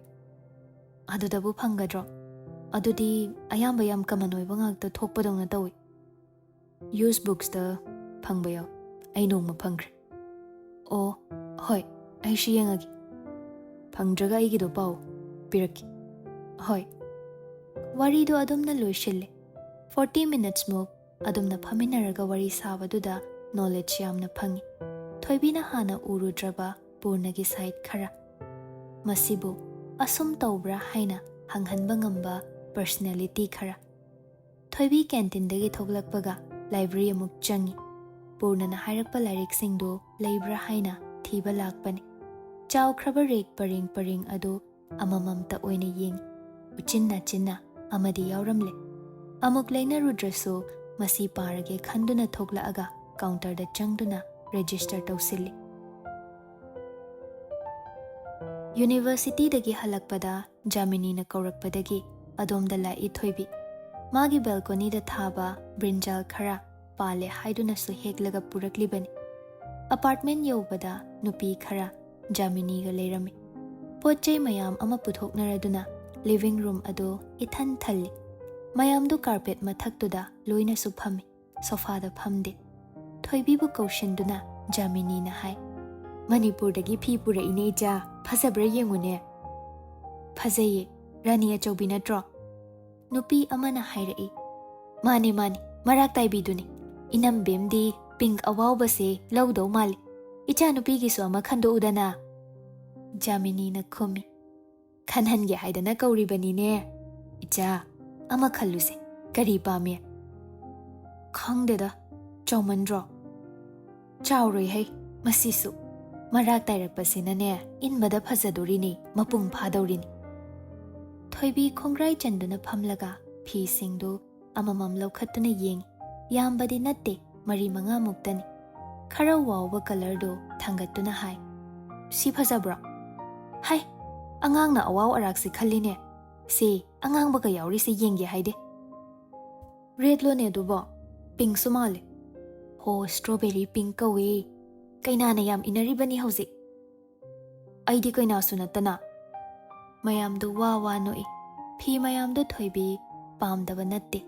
"ꯑꯗꯨꯗꯕꯨ ꯐꯪꯒꯗ꯭ꯔꯣ? ꯑꯗꯨꯗꯤ ꯑꯌꯥꯝꯕ ꯌꯥꯝ ꯀꯃꯟ ꯑꯣꯏꯕ ꯉꯥꯛꯇ ꯊꯣꯛꯄꯗꯧꯅ ꯇꯧꯏ"꯫ Used booksꯇ ꯐꯪꯕ ꯌꯥꯎ꯫ ꯑꯩ ꯅꯣꯡꯃ ꯐꯪꯈ꯭ꯔꯦ꯫ ꯑꯣ, ꯍꯣꯏ, ꯑꯩꯁꯨ ꯌꯦꯡꯉꯒꯦ꯫ ꯐꯪꯗ꯭ꯔꯒ ꯑꯩꯒꯤꯗꯣ ꯄꯥꯎ ꯄꯤꯔꯛꯀꯦ꯫ ꯍꯣꯏ꯫ ꯋꯥꯔꯤꯗꯣ ꯑꯗꯨꯝꯅ ꯂꯣꯏꯁꯤꯜꯂꯦ꯫ Forty minutes ꯃꯨꯛ ꯑꯗꯨꯝꯅ ꯐꯝꯃꯤꯟꯅꯔꯒ ꯋꯥꯔꯤ ꯁꯥꯕꯗꯨꯗ knowledge ꯌꯥꯝꯅ ꯐꯪꯉꯤ꯫ ꯊꯣꯏꯕꯤꯅ ꯍꯥꯟꯅ ꯎꯔꯨꯗ꯭ꯔꯕ ꯄꯨꯔꯅꯒꯤ side ꯈꯔ, ꯃꯁꯤꯕꯨ ꯑꯁꯨꯝ ꯇꯧꯕ꯭ꯔꯥ ꯍꯥꯏꯅ ꯍꯪꯍꯟꯕ ꯉꯝꯕ personality ꯈꯔ꯫ ꯊꯣꯏꯕꯤ canteen ꯗꯒꯤ ꯊꯣꯛꯂꯛꯄꯒ library ꯑꯃꯨꯛ ꯆꯪꯉꯤ꯫ ꯄꯨꯔꯅꯅ ꯍꯥꯏꯔꯛꯄ ꯂꯥꯏꯔꯤꯛꯁꯤꯡꯗꯨ ꯂꯩꯕ꯭ꯔꯥ ꯍꯥꯏꯅ ꯊꯤꯕ ꯂꯥꯛꯄꯅꯤ꯫ ꯆꯥꯎꯈ꯭ꯔꯕ rack ꯄꯔꯦꯡ ꯄꯔꯦꯡ ꯑꯗꯨ ꯑꯃꯃꯝꯇ ꯑꯣꯏꯅ ꯌꯦꯡꯉꯤ꯫ ꯎꯆꯤꯟ ꯅꯥꯆꯤꯟꯅ ꯑꯃꯗꯤ ꯌꯥꯎꯔꯝꯂꯦ꯫ ꯑꯃꯨꯛ ꯂꯩꯅꯔꯨꯗ꯭ꯔꯁꯨ ꯃꯁꯤ ꯄꯥꯔꯒꯦ ꯈꯟꯗꯨꯅ ꯊꯣꯛꯂꯛꯑꯒ counter ꯗ ꯆꯪꯗꯨꯅ register ꯇꯧꯁꯤꯜꯂꯤ꯫ University ꯗꯒꯤ ꯍꯜꯂꯛꯄꯗ ꯖꯥꯃꯤꯅꯤꯅ ꯀꯧꯔꯛꯄꯗꯒꯤ ꯑꯗꯣꯝꯗ ꯂꯥꯛꯏ ꯊꯣꯏꯕꯤ꯫ ꯃꯥꯒꯤ balcony ꯗ ꯊꯥꯕ ꯕ꯭ꯔꯤꯟꯖꯥꯜ ꯈꯔ ꯄꯥꯜꯂꯦ ꯍꯥꯏꯗꯨꯅꯁꯨ ꯍꯦꯛꯂꯒ ꯄꯨꯔꯛꯂꯤꯕꯅꯤ꯫ Apartment ꯌꯧꯕꯗ ꯅꯨꯄꯤ ꯈꯔ ꯖꯥꯃꯤꯅꯤꯒ ꯂꯩꯔꯝꯃꯤ꯫ ꯄꯣꯠ ꯆꯩ ꯃꯌꯥꯝ ꯑꯃ ꯄꯨꯊꯣꯛꯅꯔꯗꯨꯅ living room ꯑꯗꯨ ꯏꯊꯟ ꯊꯜꯂꯤ꯫ ꯃꯌꯥꯝꯗꯨ carpet ꯃꯊꯛꯇꯨꯗ ꯂꯣꯏꯅꯁꯨ ꯐꯝꯃꯤ꯫ Sofa ꯗ ꯐꯝꯗꯦ꯫ ꯊꯣꯏꯕꯤꯕꯨ ꯀꯧꯁꯤꯟꯗꯨꯅ ꯖꯥꯃꯤꯅꯤꯅ ꯍꯥꯏ, "ꯃꯅꯤꯄꯨꯔꯗꯒꯤ ꯐꯤ ꯄꯨꯔꯛꯏꯅꯦ ꯏꯆꯥ, ꯐꯖꯕ꯭ꯔꯥ ꯌꯦꯡꯉꯨꯅꯦ꯫" "ꯐꯖꯩꯌꯦ, ꯔꯥꯅꯤ ꯑꯆꯧꯕꯤ ꯅꯠꯇ꯭ꯔꯣ?" ꯅꯨꯄꯤ ꯑꯃꯅ ꯍꯥꯏꯔꯛꯏ꯫ "ꯃꯥꯅꯦ, ꯃꯥꯅꯦ, ꯃꯔꯥꯛ ꯇꯥꯏꯕꯤꯗꯨꯅꯤ꯫ ꯏꯅꯝꯕꯦꯝꯗꯤ pink ꯑꯋꯥꯎꯕꯁꯦ ꯂꯧꯗꯧ ꯃꯥꯜꯂꯤ꯫ ꯏꯆꯥꯅꯨꯄꯤꯒꯤꯁꯨ ꯑꯃ ꯈꯟꯗꯣꯛꯎꯗꯅ꯫" ꯖꯥꯃꯤꯅꯤꯅ ꯈꯨꯝꯃꯤ꯫ "ꯈꯟꯍꯟꯒꯦ ꯍꯥꯏꯗꯅ ꯀꯧꯔꯤꯕꯅꯤꯅꯦ꯫ ꯏꯆꯥ, ꯑꯃ ꯈꯜꯂꯨꯁꯦ, ꯀꯔꯤ ꯄꯥꯝꯃꯤ?" "ꯈꯪꯗꯦꯗ, ꯆꯥꯎꯃꯟꯗ꯭ꯔꯣ?" "ꯆꯥꯎꯔꯣꯏ ꯍꯩ, ꯃꯁꯤꯁꯨ꯫ ꯃꯔꯥꯛ ꯇꯥꯏꯔꯛꯄꯁꯤꯅꯅꯦ, ꯏꯟꯕꯗ ꯐꯖꯗꯣꯔꯤꯅꯤ, ꯃꯄꯨꯡ ꯐꯥꯗꯧꯔꯤꯅꯤ꯫" ꯊꯣꯏꯕꯤ ꯈꯣꯡꯒ꯭ꯔꯥꯏ ꯆꯟꯗꯨꯅ ꯐꯝꯂꯒ ꯐꯤꯁꯤꯡꯗꯨ ꯑꯃꯃꯝ ꯂꯧꯈꯠꯇꯨꯅ ꯌꯦꯡꯉꯤ꯫ ꯌꯥꯝꯕꯗꯤ ꯅꯠꯇꯦ, ꯃꯔꯤ ꯃꯉꯥꯃꯨꯛꯇꯅꯤ꯫ ꯈꯔ ꯋꯥꯎꯕ colour ꯗꯨ ꯊꯥꯡꯒꯠꯇꯨꯅ ꯍꯥꯏ, "ꯁꯤ ꯐꯖꯕ꯭ꯔꯣ? ꯍꯥꯏ, ꯑꯉꯥꯡꯅ ꯑꯋꯥꯎ ꯑꯔꯥꯛꯁꯤ ꯈꯜꯂꯤꯅꯦ꯫ ꯁꯤ ꯑꯉꯥꯡꯕꯒ ꯌꯥꯎꯔꯤꯁꯦ ꯌꯦꯡꯒꯦ ꯍꯥꯏꯗꯦ꯫" "Red ꯂꯣꯅꯦ ꯑꯗꯨꯕꯣ? Pink ꯁꯨ ꯃꯥꯜꯂꯦ꯫" "ꯍꯣ, strawberry pink ꯀꯧꯏ꯫ ꯀꯩꯅꯥꯅ ꯌꯥꯝ ꯏꯟꯅꯔꯤꯕꯅꯤ ꯍꯧꯖꯤꯛ꯫" "ꯑꯩꯗꯤ ꯀꯩꯅꯥꯁꯨ ꯅꯠꯇꯅ꯫" ꯃꯌꯥꯝꯗꯨ ꯋꯥ ꯋꯥ ꯅꯣꯛꯏ꯫ ꯐꯤ ꯃꯌꯥꯝꯗꯨ ꯊꯣꯏꯕꯤ ꯄꯥꯝꯗꯕ ꯅꯠꯇꯦ,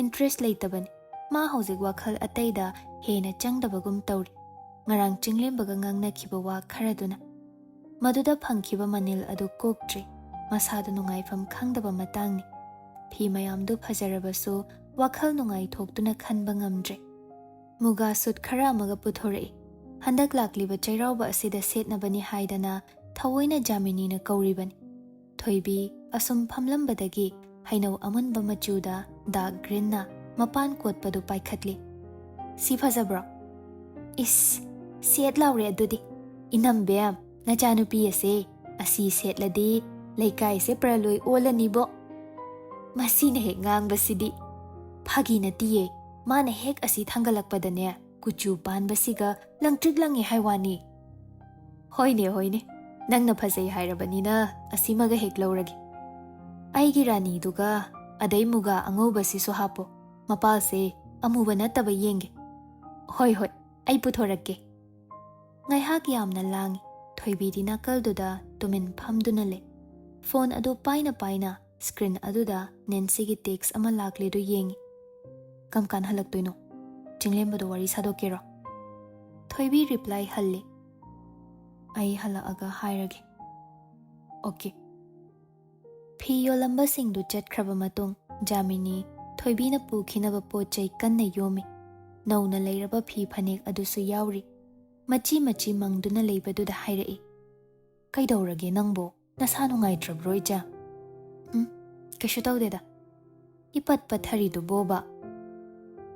interest ꯂꯩꯇꯕꯅꯤ꯫ ꯃꯥ ꯍꯧꯖꯤꯛ ꯋꯥꯈꯜ ꯑꯇꯩꯗ ꯍꯦꯟꯅ ꯆꯪꯗꯕꯒꯨꯝ ꯇꯧꯔꯤ꯫ ꯉꯔꯥꯡ ꯆꯤꯡꯂꯦꯝꯕꯒ ꯉꯥꯡꯅꯈꯤꯕ ꯋꯥ ꯈꯔꯗꯨꯅ꯫ ꯃꯗꯨꯗ ꯐꯪꯈꯤꯕ ꯃꯅꯤꯜ ꯑꯗꯨ ꯀꯣꯛꯇ꯭ꯔꯤ꯫ ꯃꯁꯥꯗꯨ ꯅꯨꯡꯉꯥꯏꯐꯝ ꯈꯪꯗꯕ ꯃꯇꯥꯡꯅꯤ꯫ ꯐꯤ ꯃꯌꯥꯝꯗꯨ ꯐꯖꯔꯕꯁꯨ ꯋꯥꯈꯜ ꯅꯨꯡꯉꯥꯏꯊꯣꯛꯇꯨꯅ ꯈꯟꯕ ꯉꯝꯗ꯭ꯔꯦ꯫ ꯃꯨꯒꯥ ꯁꯨꯠ ꯈꯔ ꯑꯃꯒ ꯄꯨꯊꯣꯔꯛꯏ꯫ ꯍꯟꯗꯛ ꯂꯥꯛꯂꯤꯕ ꯆꯩꯔꯥꯎꯕ ꯑꯁꯤꯗ ꯁꯦꯠꯅꯕꯅꯤ ꯍꯥꯏꯗꯅ ꯊꯑꯣꯏꯅ ꯖꯥꯃꯤꯅꯤꯅ ꯀꯧꯔꯤꯕꯅꯤ꯫ ꯊꯣꯏꯕꯤ ꯑꯁꯨꯝ ꯐꯝꯂꯝꯕꯗꯒꯤ ꯍꯩꯅꯧ ꯑꯃꯨꯟꯕ ꯃꯆꯨꯗ ꯗꯥꯔꯛ ꯒ꯭ꯔꯤꯟꯅ ꯃꯄꯥꯟ ꯀꯣꯠꯄꯗꯨ ꯄꯥꯏꯈꯠꯂꯤ꯫ "ꯁꯤ ꯐꯖꯕ꯭ꯔꯣ?" "ꯏꯁ, ꯁꯦꯠ ꯂꯥꯎꯔꯦ ꯑꯗꯨꯗꯤ꯫ ꯏꯅꯝꯕꯦꯝ, ꯅꯆꯥꯅꯨꯄꯤ ꯑꯁꯦ ꯑꯁꯤ ꯁꯦꯠꯂꯗꯤ ꯂꯩꯀꯥꯏꯁꯦ ꯄ꯭ꯔꯂꯣꯏ ꯑꯣꯜꯂꯅꯤꯕꯣ꯫ ꯃꯁꯤꯅ ꯍꯦꯛ ꯉꯥꯡꯕꯁꯤꯗꯤ꯫ ꯐꯥꯒꯤ ꯅꯠꯇꯤꯌꯦ, ꯃꯥꯅ ꯍꯦꯛ ꯑꯁꯤ ꯊꯥꯡꯒꯠꯂꯛꯄꯗꯅꯦ, ꯀꯨꯆꯨ ꯄꯥꯟꯕꯁꯤꯒ ꯂꯪꯇ꯭ꯔꯤꯛ ꯂꯪꯉꯦ ꯍꯥꯏ ꯋꯥꯅꯤ꯫ ꯍꯣꯏꯅꯦ, ꯍꯣꯏꯅꯦ, ꯅꯪꯅ ꯐꯖꯩ ꯍꯥꯏꯔꯕꯅꯤꯅ ꯑꯁꯤꯃꯒ ꯍꯦꯛ ꯂꯧꯔꯒꯦ꯫ ꯑꯩꯒꯤ ꯔꯥꯅꯤꯗꯨꯒ ꯑꯗꯩ ꯃꯨꯒꯥ ꯑꯉꯧꯕꯁꯤꯁꯨ ꯍꯥꯞꯄꯣ꯫ ꯃꯄꯥꯜꯁꯦ ꯑꯃꯨꯕ ꯅꯠꯇꯕ ꯌꯦꯡꯒꯦ꯫ ꯍꯣꯏ, ꯍꯣꯏ, ꯑꯩ ꯄꯨꯊꯣꯔꯛꯀꯦ꯫" ꯉꯥꯏꯍꯥꯛ ꯌꯥꯝꯅ ꯂꯥꯡꯉꯤ꯫ ꯊꯣꯏꯕꯤꯗꯤ ꯅꯥꯀꯜꯗꯨꯗ ꯇꯨꯃꯤꯟ ꯐꯝꯗꯨꯅ ꯂꯩ꯫ ꯐꯣꯟ ꯑꯗꯨ ꯄꯥꯏꯅ ꯄꯥꯏꯅ ꯁ꯭ꯀ꯭ꯔꯤꯟ ꯑꯗꯨꯗ ꯅꯦꯟꯁꯤꯒꯤ ꯇꯦꯛꯁ ꯑꯃ ꯂꯥꯛꯂꯤꯗꯨ ꯌꯦꯡꯉꯤ꯫ "ꯀꯝ ꯀꯥꯟ ꯍꯜꯂꯛꯇꯣꯏꯅꯣ? ꯆꯤꯡꯂꯦꯝꯕꯗꯣ ꯋꯥꯔꯤ ꯁꯥꯗꯣꯛꯀꯦꯔꯣ?" ꯊꯣꯏꯕꯤ ꯔꯤꯄ꯭ꯂꯥꯏ ꯍꯜꯂꯤ꯫ "ꯑꯩ ꯍꯜꯂꯛꯑꯒ ꯍꯥꯏꯔꯒꯦ꯫" "ꯑꯣꯀꯦ꯫" ꯐꯤ ꯌꯣꯜꯂꯝꯕꯁꯤꯡꯗꯨ ꯆꯠꯈ꯭ꯔꯕ ꯃꯇꯨꯡ, ꯖꯥꯃꯤꯅꯤ ꯊꯣꯏꯕꯤꯅ ꯄꯨꯈꯤꯅꯕ ꯄꯣꯠ ꯆꯩ ꯀꯟꯅ ꯌꯣꯝꯃꯤ꯫ ꯅꯧꯅ ꯂꯩꯔꯕ ꯐꯤ ꯐꯅꯦꯛ ꯑꯗꯨꯁꯨ ꯌꯥꯎꯔꯤ꯫ ꯃꯆꯤ ꯃꯆꯤ ꯃꯪꯗꯨꯅ ꯂꯩꯕꯗꯨꯗ ꯍꯥꯏꯔꯛꯏ, "ꯀꯩꯗꯧꯔꯒꯦ ꯅꯪꯕꯣ? ꯅꯁꯥ ꯅꯨꯡꯉꯥꯏꯇ꯭ꯔꯕ꯭ꯔꯣ, ꯏꯆꯥ?" "ꯎꯝ, ꯀꯩꯁꯨ ꯇꯧꯗꯦꯗ꯫" "ꯏꯄꯠ ꯄꯠꯊꯔꯤꯗꯨꯕꯣꯕ?"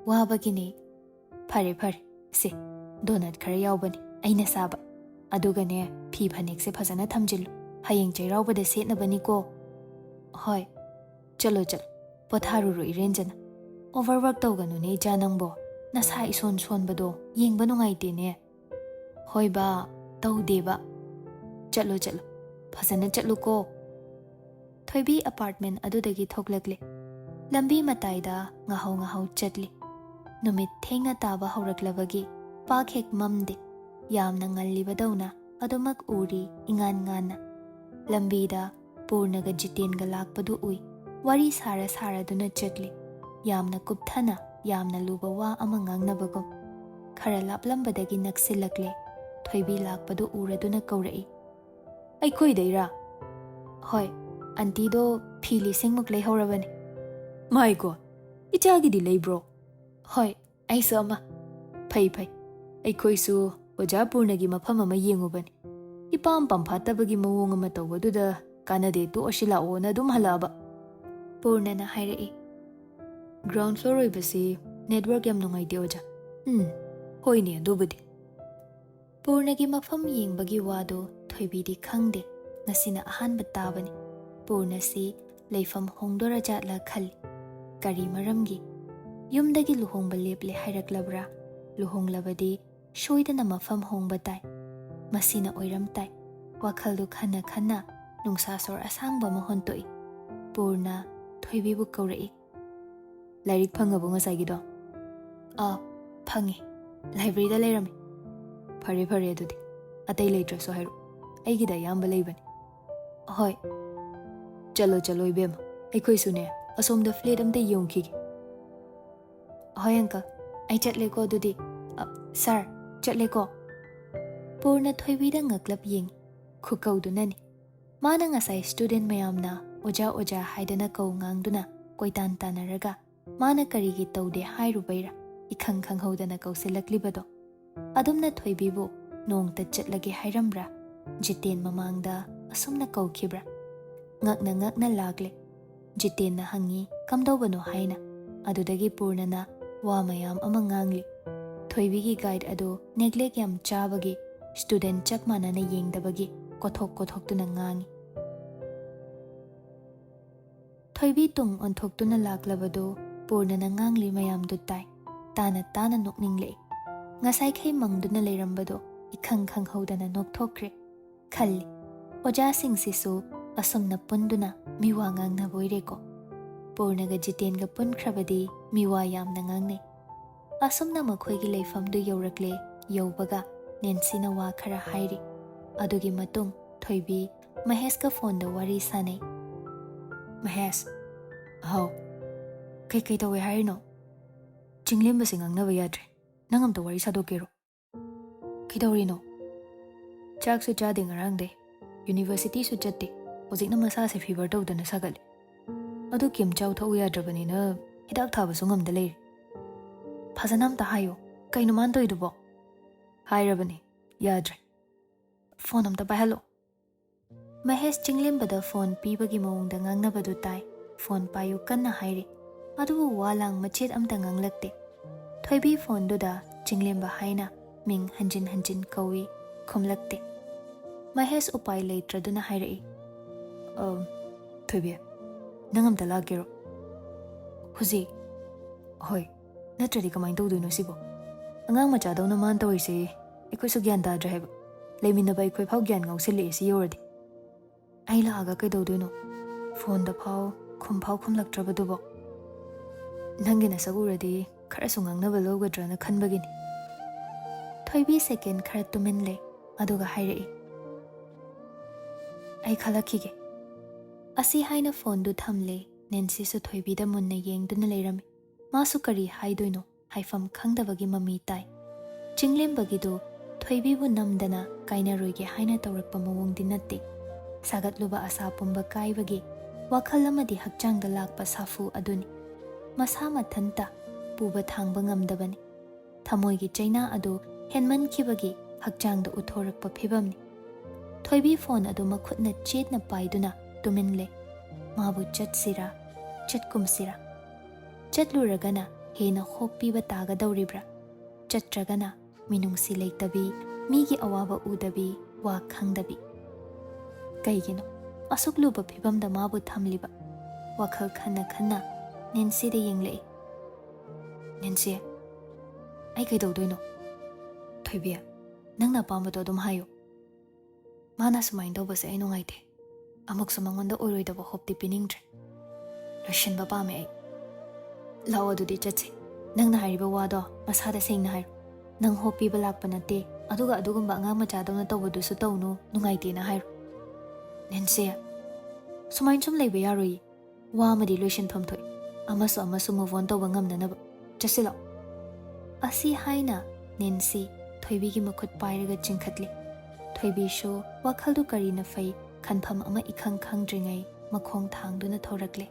"ꯋꯥꯕꯒꯤꯅꯦ꯫" "ꯐꯔꯦ, ꯐꯔꯦ, ꯁꯦ, ꯗꯣꯅꯠ ꯈꯔ ꯌꯥꯎꯕꯅꯤ, ꯑꯩꯅ ꯁꯥꯕ꯫ ꯑꯗꯨꯒꯅꯦ, ꯐꯤ ꯐꯅꯦꯛꯁꯦ ꯐꯖꯅ ꯊꯝꯖꯤꯜꯂꯨ, ꯍꯌꯦꯡ ꯆꯩꯔꯥꯎꯕꯗ ꯁꯦꯠꯅꯕꯅꯤꯀꯣ꯫" "ꯍꯣꯏ꯫" "ꯆꯠꯂꯣ, ꯆꯠꯂꯣ, ꯄꯣꯊꯥꯔꯨꯔꯣ, ꯏꯔꯦꯟꯖꯅ꯫ ꯑꯣꯚꯔꯋꯥꯔꯛ ꯇꯧꯒꯅꯨꯅꯦ, ꯏꯆꯥ, ꯅꯪꯕꯣ꯫ ꯅꯁꯥ ꯏꯁꯣꯟ ꯁꯣꯟꯕꯗꯣ ꯌꯦꯡꯕ ꯅꯨꯡꯉꯥꯏꯇꯦꯅꯦ꯫" "ꯍꯣꯏꯕ, ꯇꯧꯗꯦꯕ꯫" "ꯆꯠꯂꯣ, ꯆꯠꯂꯣ, ꯐꯖꯅ ꯆꯠꯂꯨꯀꯣ꯫" ꯊꯣꯏꯕꯤ ꯑꯦꯄꯥꯔꯠꯃꯦꯟ ꯑꯗꯨꯗꯒꯤ ꯊꯣꯛꯂꯛꯂꯦ꯫ ꯂꯝꯕꯤ ꯃꯇꯥꯏꯗ ꯉꯥꯍꯧ ꯉꯥꯍꯧ ꯆꯠꯂꯤ꯫ ꯅꯨꯃꯤꯠ ꯊꯦꯡꯅ ꯇꯥꯕ ꯍꯧꯔꯛꯂꯕꯒꯤ ꯄꯥꯛ ꯍꯦꯛ ꯃꯝꯗꯦ꯫ ꯌꯥꯝꯅ ꯉꯜꯂꯤꯕꯗꯧꯅ ꯑꯗꯨꯃꯛ ꯎꯔꯤ, ꯏꯉꯥꯟ ꯉꯥꯟꯅ꯫ ꯂꯝꯕꯤꯗ ꯄꯨꯔꯅꯒ ꯖꯤꯇꯦꯟꯒ ꯂꯥꯛꯄꯗꯨ ꯎꯏ꯫ ꯋꯥꯔꯤ ꯁꯥꯔ ꯁꯥꯔꯗꯨꯅ ꯆꯠꯂꯤ꯫ ꯌꯥꯝꯅ ꯀꯨꯞꯊꯅ ꯌꯥꯝꯅ ꯂꯨꯕ ꯋꯥ ꯑꯃ ꯉꯥꯡꯅꯕꯒꯨꯝ꯫ ꯈꯔ ꯂꯥꯞꯂꯝꯕꯗꯒꯤ ꯅꯛꯁꯤꯜꯂꯛꯂꯦ꯫ ꯊꯣꯏꯕꯤ ꯂꯥꯛꯄꯗꯨ ꯎꯔꯗꯨꯅ ꯀꯧꯔꯛꯏ, "ꯑꯩꯈꯣꯏꯗꯩꯔꯥ?" "ꯍꯣꯏ, ꯑꯟꯇꯤꯗꯣ ꯐꯤ ꯂꯤꯁꯤꯡꯃꯨꯛ ꯂꯩꯍꯧꯔꯕꯅꯤ꯫" "ꯃꯥꯏꯀꯣ, ꯏꯆꯥꯒꯤꯗꯤ ꯂꯩꯕ꯭ꯔꯣ?" "ꯍꯣꯏ, ꯑꯩꯁꯨ ꯑꯃ꯫" "ꯐꯩ ꯐꯩ, ꯑꯩꯈꯣꯏꯁꯨ ꯑꯣꯖꯥ ꯄꯨꯔꯅꯒꯤ ꯃꯐꯝ ꯑꯃ ꯌꯦꯡꯉꯨꯕꯅꯤ꯫ ꯏꯄꯥꯝ ꯄꯥꯝꯐꯥꯠꯇꯕꯒꯤ ꯃꯑꯣꯡ ꯑꯃ ꯇꯧꯕꯗꯨꯗ ꯀꯥꯟꯅꯗꯦ, ꯇꯣꯛꯑꯁꯤ ꯂꯥꯛꯑꯣꯅ ꯑꯗꯨꯝ ꯍꯜꯂꯛꯑꯕ꯫" ꯄꯨꯔꯅꯅ ꯍꯥꯏꯔꯛꯏ, "Ground floor ꯑꯣꯏꯕꯁꯤ network ꯌꯥꯝ ꯅꯨꯡꯉꯥꯏꯇꯦ ꯑꯣꯖꯥ꯫" "ꯎꯝ, ꯍꯣꯏꯅꯦ ꯑꯗꯨꯕꯨꯗꯤ꯫" ꯄꯨꯔꯅꯒꯤ ꯃꯐꯝ ꯌꯦꯡꯕꯒꯤ ꯋꯥꯗꯨ ꯊꯣꯏꯕꯤꯗꯤ ꯈꯪꯗꯦ, ꯉꯁꯤꯅ ꯑꯍꯥꯟꯕ ꯇꯥꯕꯅꯤ꯫ ꯄꯨꯔꯅꯁꯤ ꯂꯩꯐꯝ ꯍꯣꯡꯗꯣꯔꯖꯥꯠꯂ ꯈꯜꯂꯤ꯫ ꯀꯔꯤ ꯃꯔꯝꯒꯤ? ꯌꯨꯝꯗꯒꯤ ꯂꯨꯍꯣꯡꯕ ꯂꯦꯞꯂꯦ ꯍꯥꯏꯔꯛꯂꯕ꯭ꯔꯥ? ꯂꯨꯍꯣꯡꯂꯕꯗꯤ ꯁꯣꯏꯗꯅ ꯃꯐꯝ ꯍꯣꯡꯕ ꯇꯥꯏ꯫ ꯃꯁꯤꯅ ꯑꯣꯏꯔꯝ ꯇꯥꯏ꯫ ꯋꯥꯈꯜꯗꯨ ꯈꯟꯅ ꯈꯟꯅ ꯅꯨꯡꯁꯥ ꯁꯣꯔ ꯑꯁꯥꯡꯕ ꯑꯃ ꯍꯣꯟꯇꯣꯛꯏ꯫ ꯄꯨꯔꯅ ꯊꯣꯏꯕꯤꯕꯨ ꯀꯧꯔꯛꯏ, "ꯂꯥꯏꯔꯤꯛ ꯐꯪꯉꯕꯣ ꯉꯁꯥꯏꯒꯤꯗꯣ?" "ꯑꯥ, ꯐꯪꯉꯦ꯫ ꯂꯥꯏꯕ꯭ꯔꯦꯔꯤꯗ ꯂꯩꯔꯝꯃꯦ꯫" "ꯐꯔꯦ ꯐꯔꯦ ꯑꯗꯨꯗꯤ꯫ ꯑꯇꯩ ꯂꯩꯇ꯭ꯔꯁꯨ ꯍꯥꯏꯔꯛꯑꯣ꯫ ꯑꯩꯒꯤꯗ ꯑꯌꯥꯝꯕ ꯂꯩꯕꯅꯤ꯫" "ꯍꯣꯏ꯫" "ꯆꯠꯂꯣ ꯆꯠꯂꯣ ꯏꯕꯦꯝꯃ, ꯑꯩꯈꯣꯏꯁꯨꯅꯦ ꯑꯁꯣꯝꯗ flat ꯑꯝꯇ ꯌꯦꯡꯉꯨꯈꯤꯒꯦ꯫" "ꯍꯣꯏ uncle, ꯑꯩ ꯆꯠꯂꯦꯀꯣ ꯑꯗꯨꯗꯤ꯫ ꯑ, sir, ꯆꯠꯂꯦꯀꯣ꯫" ꯄꯨꯔꯅ ꯊꯣꯏꯕꯤꯗ ꯉꯛꯂꯞ ꯌꯦꯡꯉꯤ꯫ ꯈꯨꯀꯧꯗꯨꯅꯅꯤ꯫ ꯃꯥꯅ ꯉꯁꯥꯏ student ꯃꯌꯥꯝꯅ ꯑꯣꯖꯥ ꯑꯣꯖꯥ ꯍꯥꯏꯗꯅ ꯀꯧ ꯉꯥꯡꯗꯨꯅ ꯀꯣꯏꯇꯥꯟ ꯇꯥꯟꯅꯔꯒ ꯃꯥꯅ ꯀꯔꯤꯒꯤ ꯇꯧꯗꯦ ꯍꯥꯏꯔꯨꯕꯩꯔꯥ ꯏꯈꯪ ꯈꯪꯍꯧꯗꯅ ꯀꯧꯁꯤꯜꯂꯛꯂꯤꯕꯗꯣ꯫ ꯑꯗꯨꯝꯅ ꯊꯣꯏꯕꯤꯕꯨ ꯅꯣꯡꯇ ꯆꯠꯂꯒꯦ ꯍꯥꯏꯔꯝꯕ꯭ꯔꯥ? ꯖꯤꯇꯦꯟ ꯃꯃꯥꯡꯗ ꯑꯁꯨꯝꯅ ꯀꯧꯈꯤꯕ꯭ꯔꯥ? ꯉꯛꯅ ꯉꯛꯅ ꯂꯥꯛꯂꯦ꯫ ꯖꯤꯇꯦꯟꯅ ꯍꯪꯉꯤ, "ꯀꯝꯗꯧꯕꯅꯣ?" ꯍꯥꯏꯅ꯫ ꯑꯗꯨꯗꯒꯤ ꯄꯨꯔꯅꯅ ꯋꯥ ꯃꯌꯥꯝ ꯑꯃ ꯉꯥꯡꯂꯤ꯫ ꯊꯣꯏꯕꯤꯒꯤ guide ꯑꯗꯨ neglect ꯌꯥꯝ ꯆꯥꯕꯒꯤ student ꯆꯞ ꯃꯥꯟꯅꯅ ꯌꯦꯡꯗꯕꯒꯤ ꯀꯣꯊꯣꯛ ꯀꯣꯊꯣꯛꯇꯨꯅ ꯉꯥꯡꯉꯤ꯫ ꯊꯣꯏꯕꯤ ꯇꯨꯡ ꯑꯣꯟꯊꯣꯛꯇꯨꯅ ꯂꯥꯛꯂꯕꯗꯨ ꯄꯨꯔꯅꯅ ꯉꯥꯡꯂꯤ ꯃꯌꯥꯝꯗꯨ ꯇꯥꯏ꯫ ꯇꯥꯅ ꯇꯥꯅ ꯅꯣꯛꯅꯤꯡꯂꯛꯏ꯫ ꯉꯁꯥꯏꯈꯩ ꯃꯪꯗꯨꯅ ꯂꯩꯔꯝꯕꯗꯨ ꯏꯈꯪ ꯈꯪꯍꯧꯗꯅ ꯅꯣꯛꯊꯣꯛꯈ꯭ꯔꯦ꯫ ꯈꯜꯂꯤ, "ꯑꯣꯖꯥꯁꯤꯡꯁꯤꯁꯨ ꯑꯁꯨꯝꯅ ꯄꯨꯟꯗꯨꯅ ꯃꯤꯋꯥ ꯉꯥꯡꯅꯕꯣꯏꯔꯦꯀꯣ꯫" ꯄꯨꯔꯅꯒ ꯖꯤꯇꯦꯟꯒ ꯄꯨꯟꯈ꯭ꯔꯕꯗꯤ ꯃꯤꯋꯥ ꯌꯥꯝꯅ ꯉꯥꯡꯅꯩ꯫ ꯑꯁꯨꯝꯅ ꯃꯈꯣꯏꯒꯤ ꯂꯩꯐꯝꯗꯨ ꯌꯧꯔꯛꯂꯦ꯫ ꯌꯧꯕꯒ ꯅꯦꯟꯁꯤꯅ ꯋꯥ ꯈꯔ ꯍꯥꯏꯔꯤ꯫ ꯑꯗꯨꯒꯤ ꯃꯇꯨꯡ ꯊꯣꯏꯕꯤ ꯃꯍꯦꯁꯀ phoneꯗ ꯋꯥꯔꯤ ꯁꯥꯅꯩ꯫ "ꯃꯍꯦꯁ꯫" "ꯍꯥꯎ꯫" "ꯀꯩꯀꯩ ꯇꯧꯋꯦ ꯍꯥꯏꯔꯤꯅꯣ?" ꯆꯤꯡꯂꯦꯝꯕꯁꯦ ꯉꯥꯡꯅꯕ ꯌꯥꯗ꯭ꯔꯦ꯫ ꯅꯪ ꯑꯝꯇ ꯋꯥꯔꯤ ꯁꯥꯗꯣꯛꯀꯦꯔꯣ? ꯀꯩꯗꯧꯔꯤꯅꯣ? ꯆꯥꯛꯁꯨ ꯆꯥꯗꯦ ꯉꯔꯥꯡꯗꯩ꯫ ꯌꯨꯅꯤꯚꯔꯁꯤꯇꯤꯁꯨ ꯆꯠꯇꯦ꯫ ꯍꯧꯖꯤꯛꯅ ꯃꯁꯥꯁꯦ ꯐꯤꯚꯔ ꯇꯧꯗꯅ ꯁꯥꯒꯠꯂꯦ꯫ ꯑꯗꯨ ꯀꯦꯝ ꯆꯥꯎ ꯊꯛꯎ ꯌꯥꯗ꯭ꯔꯕꯅꯤꯅ ꯍꯤꯗꯥꯛ ꯊꯥꯕꯁꯨ ꯉꯝꯗ ꯂꯩꯔꯦ꯫ ꯐꯖꯅ ꯑꯝꯇ ꯍꯥꯏꯌꯣ꯫ ꯀꯩꯅꯣ ꯃꯥꯅ ꯇꯧꯔꯤꯗꯨꯕꯣ? ꯍꯥꯏꯔꯕꯅꯦ꯫ ꯌꯥꯗ꯭ꯔꯦ꯫ ꯐꯣꯟ ꯑꯝꯇ ꯄꯥꯏꯍꯜꯂꯣ꯫ ꯃꯍꯦꯁ ꯆꯤꯡꯂꯦꯝꯕꯗ ꯐꯣꯟ ꯄꯤꯕꯒꯤ ꯃꯑꯣꯡꯗ ꯉꯥꯡꯅꯕꯗꯨ ꯇꯥꯏ꯫ ꯐꯣꯟ ꯄꯥꯏꯌꯨ ꯀꯟꯅ ꯍꯥꯏꯔꯤ꯫ ꯑꯗꯨꯕꯨ ꯋꯥ ꯂꯥꯡ ꯃꯆꯦꯠ ꯑꯝꯇ ꯉꯥꯡꯂꯛꯇꯦ꯫ ꯊꯣꯏꯕꯤ ꯐꯣꯟꯗꯨꯗ ꯆꯤꯡꯂꯦꯝꯕ ꯍꯥꯏꯅ ꯃꯤꯡ ꯍꯟꯖꯤꯟ ꯍꯟꯖꯤꯟ ꯀꯧꯏ, ꯈꯨꯝꯂꯛꯇꯦ꯫ ꯃꯍꯦꯁ ꯎꯄꯥꯏ ꯂꯩꯇ꯭ꯔꯗꯨꯅ ꯍꯥꯏꯔꯛꯏ, "ꯑ, ꯊꯣꯏꯕꯤ, ꯅꯪ ꯑꯝꯇ ꯂꯥꯛꯀꯦꯔꯣ?" "ꯍꯧꯖꯤꯛ?" "ꯍꯣꯏ, ꯅꯠꯇ꯭ꯔꯗꯤ ꯀꯃꯥꯏꯅ ꯇꯧꯗꯣꯏꯅꯣ ꯁꯤꯕꯣ? ꯑꯉꯥꯡ ꯃꯆꯥꯗꯧꯅ ꯃꯥꯅ ꯇꯧꯔꯤꯁꯦ ꯑꯩꯈꯣꯏꯁꯨ ꯒ꯭ꯌꯥꯟ ꯇꯥꯗ꯭ꯔꯦ ꯍꯥꯏꯕ꯫ ꯂꯩꯃꯤꯟꯅꯕ ꯑꯩꯈꯣꯏ ꯐꯥꯎ ꯒ꯭ꯌꯥꯟ ꯉꯥꯎꯁꯤꯜꯂꯛꯑꯦ ꯁꯤ ꯌꯧꯔꯗꯤ꯫ ꯑꯩ ꯂꯥꯛꯑꯒ ꯀꯩꯗꯧꯗꯣꯏꯅꯣ? ꯐꯣꯟꯗ ꯐꯥꯎ ꯈꯨꯝ ꯐꯥꯎ ꯈꯨꯝꯂꯛꯇ꯭ꯔꯕꯗꯨꯕꯣ? ꯅꯪꯒꯤ ꯅꯁꯛ ꯎꯔꯗꯤ ꯈꯔꯁꯨ ꯉꯥꯡꯅꯕ ꯂꯧꯒꯗ꯭ꯔꯅ ꯈꯟꯕꯒꯤꯅꯤ꯫" ꯊꯣꯏꯕꯤ ꯁꯦꯀꯦꯟ ꯈꯔ ꯇꯨꯃꯤꯟ ꯂꯩ, ꯑꯗꯨꯒ ꯍꯥꯏꯔꯛꯏ, "ꯑꯩ ꯈꯜꯂꯛꯈꯤꯒꯦ꯫" ꯑꯁꯤ ꯍꯥꯏꯅ ꯐꯣꯟꯗꯨ ꯊꯝꯂꯦ꯫ ꯅꯦꯟꯁꯤꯁꯨ ꯊꯣꯏꯕꯤꯗ ꯃꯨꯟꯅ ꯌꯦꯡꯗꯨꯅ ꯂꯩꯔꯝꯃꯤ꯫ ꯃꯥꯁꯨ ꯀꯔꯤ ꯍꯥꯏꯗꯣꯏꯅꯣ ꯍꯥꯏꯐꯝ ꯈꯪꯗꯕꯒꯤ ꯃꯃꯤ ꯇꯥꯏ꯫ ꯆꯤꯡꯂꯦꯝꯕꯒꯤꯗꯨ ꯊꯣꯏꯕꯤꯕꯨ ꯅꯝꯗꯅ ꯀꯥꯏꯅꯔꯣꯏꯒꯦ ꯍꯥꯏꯅ ꯇꯧꯔꯛꯄ ꯃꯑꯣꯡꯗꯤ ꯅꯠꯇꯦ꯫ ꯁꯥꯒꯠꯂꯨꯕ ꯑꯁꯥ ꯄꯨꯝꯕ ꯀꯥꯏꯕꯒꯤ ꯋꯥꯈꯜ ꯑꯃꯗꯤ ꯍꯛꯆꯥꯡꯗ ꯂꯥꯛꯄ ꯁꯥꯐꯨ ꯑꯗꯨꯅꯤ꯫ ꯃꯁꯥ ꯃꯊꯟꯇ ꯄꯨꯕ ꯊꯥꯡꯕ ꯉꯝꯗꯕꯅꯤ꯫ ꯊꯃꯣꯏꯒꯤ ꯆꯩꯅꯥ ꯑꯗꯨ ꯍꯦꯟꯃꯟꯈꯤꯕꯒꯤ ꯍꯛꯆꯥꯡꯗ ꯎꯠꯊꯣꯔꯛꯄ ꯐꯤꯚꯝꯅꯤ꯫ ꯊꯣꯏꯕꯤ ꯐꯣꯟ ꯑꯗꯨ ꯃꯈꯨꯠꯅ ꯆꯦꯠꯅ ꯄꯥꯏꯗꯨꯅ ꯇꯨꯃꯤꯟ ꯂꯩ꯫ ꯃꯥꯕꯨ ꯆꯠꯁꯤꯔꯥ, ꯆꯠꯀꯨꯝꯁꯤꯔꯥ? ꯆꯠꯂꯨꯔꯒꯅ ꯍꯦꯟꯅ ꯍꯣꯞꯄꯤꯕ ꯇꯥꯒꯗꯧꯔꯤꯕ꯭ꯔꯥ? ꯆꯠꯇ꯭ꯔꯒꯅ ꯃꯤꯅꯨꯡꯁꯤ ꯂꯩꯇꯕꯤ, ꯃꯤꯒꯤ ꯑꯋꯥꯕ ꯎꯗꯕꯤ, ꯋꯥ ꯈꯪꯗꯕꯤ? ꯀꯩꯒꯤꯅꯣ ꯑꯁꯨꯛ ꯂꯨꯕ ꯐꯤꯚꯝꯗ ꯃꯥꯕꯨ ꯊꯝꯂꯤꯕ? ꯋꯥꯈꯜ ꯈꯟꯅ ꯈꯟꯅ ꯅꯦꯟꯁꯤꯗ ꯌꯦꯡꯂꯛꯏ꯫ "ꯅꯦꯟꯁꯤ, ꯑꯩ ꯀꯩꯗꯧꯗꯣꯏꯅꯣ?" "ꯊꯣꯏꯕꯤ, ꯅꯪꯅ ꯑꯄꯥꯝꯕꯗꯣ ꯑꯗꯨꯝ ꯍꯥꯏꯌꯨ꯫" "ꯃꯥꯅ ꯁꯨꯃꯥꯏꯅ ꯇꯧꯕꯁꯦ ꯑꯩ ꯅꯨꯡꯉꯥꯏꯇꯦ꯫ ꯑꯃꯨꯛꯁꯨ ꯃꯉꯣꯟꯗ ꯑꯣꯏꯔꯣꯏꯗꯕ ꯍꯣꯞꯇꯤ ꯄꯤꯅꯤꯡꯗ꯭ꯔꯦ꯫ ꯂꯣꯏꯁꯤꯟꯕ ꯄꯥꯝꯃꯦ ꯑꯩ꯫" "ꯂꯥꯛꯑꯣ ꯑꯗꯨꯗꯤ ꯆꯠꯁꯤ꯫ ꯅꯪꯅ ꯍꯥꯏꯔꯤꯕ ꯋꯥꯗꯣ ꯃꯁꯥꯗ ꯁꯦꯡꯅ ꯍꯥꯏꯔꯣ꯫ ꯅꯪ ꯍꯣꯞ ꯄꯤꯕ ꯂꯥꯛꯄ ꯅꯠꯇꯦ, ꯑꯗꯨꯒ ꯑꯗꯨꯒꯨꯝꯕ ꯑꯉꯥꯡ ꯃꯆꯥꯗꯧꯅ ꯇꯧꯕꯗꯨꯁꯨ ꯇꯧꯅꯨ, ꯅꯨꯡꯉꯥꯏꯇꯦꯅ ꯍꯥꯏꯔꯣ꯫" "ꯅꯦꯟꯁꯤ, ꯁꯨꯃꯥꯏꯅ ꯁꯨꯝ ꯂꯩꯕ ꯌꯥꯔꯣꯏꯌꯦ꯫ ꯋꯥ ꯑꯃꯗꯤ ꯂꯣꯏꯁꯤꯟꯐꯝ ꯊꯣꯛꯏ, ꯑꯃꯁꯨ ꯑꯃꯁꯨ move on ꯇꯧꯕ ꯉꯝꯅꯅꯕ꯫ ꯆꯠꯁꯤꯜꯂꯣ꯫ ꯑꯁꯤ ꯍꯥꯏꯅ ꯅꯦꯟꯁꯤ ꯊꯣꯏꯕꯤꯒꯤ ꯃꯈꯨꯠ ꯄꯥꯏꯔꯒ ꯆꯤꯡꯈꯠꯂꯤ꯫ ꯊꯣꯏꯕꯤꯁꯨ ꯋꯥꯈꯜꯗꯨ ꯀꯔꯤꯅ ꯐꯩ ꯈꯟꯐꯝ ꯑꯃ ꯏꯈꯪ ꯈꯪꯗ꯭ꯔꯤꯉꯩ ꯃꯈꯣꯡ ꯊꯥꯡꯗꯨꯅ ꯊꯧꯔꯛꯂꯦ꯫